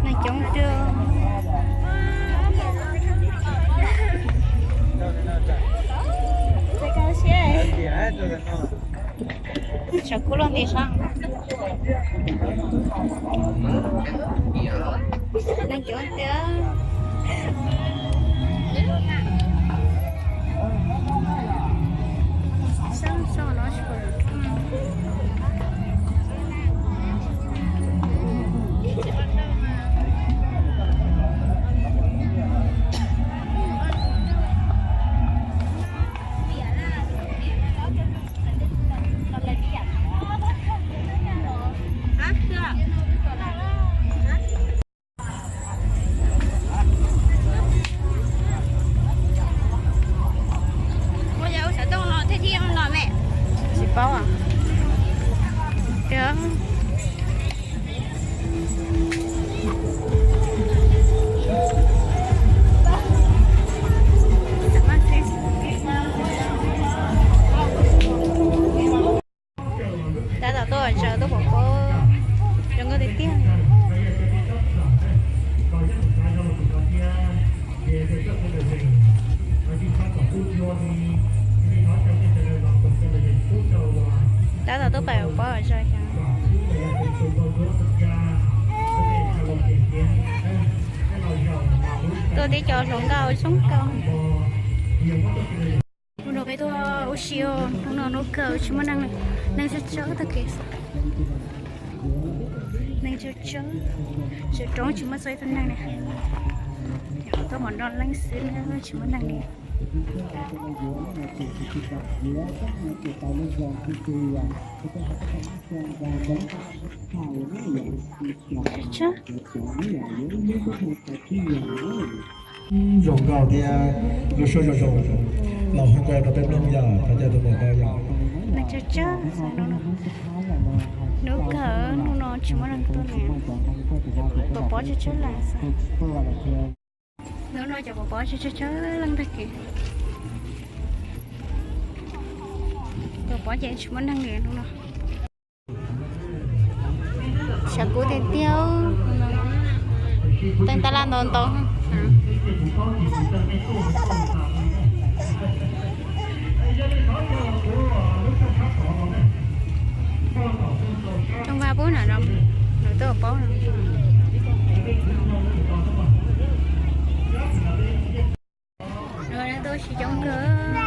Neeg coob tiag. Saum kuj loj nti sab. Neeg coob tiag. Ua yog ua xov tooj no thiaj thiaj no me. Tsis paub. Tab tom tuaj tsaws tuaj pom pob zoo nkauj tiag tiag. Tab tom tuaj pom pob zoo. Tuaj tib co hluas nkauj zoo nkauj. Hnub no peb tuaj ua si, hnub no hnub kawg tsis muaj neeg, neeg tsawg tsawg tag kev. Neeg tsawg tsawg, saum roob tsis muaj txog ib tug neeg li. Tuaj mus noj leej xwb tsis muaj neeg li. Tsawg tsawg. Zoo nkauj thiab lub suab zoo zoo, los hu nkauj rau peb mloog yog thov caw tus muam tau yog. Neeg tsawg tsawg, hnub kawg hnub no tsis muaj neeg tuaj li. Pom pob tsawg tsawg leej xwb. Hnub no cov pom pob tsawg tsawg leej tag kev. Pom pob ces tsis muaj neeg li hnub no. Saum kuj tiag tiag, teej tab laj ntau ntau. Tooj vaj pub na, nws tuaj paub no. Nws tuaj si coob kawg.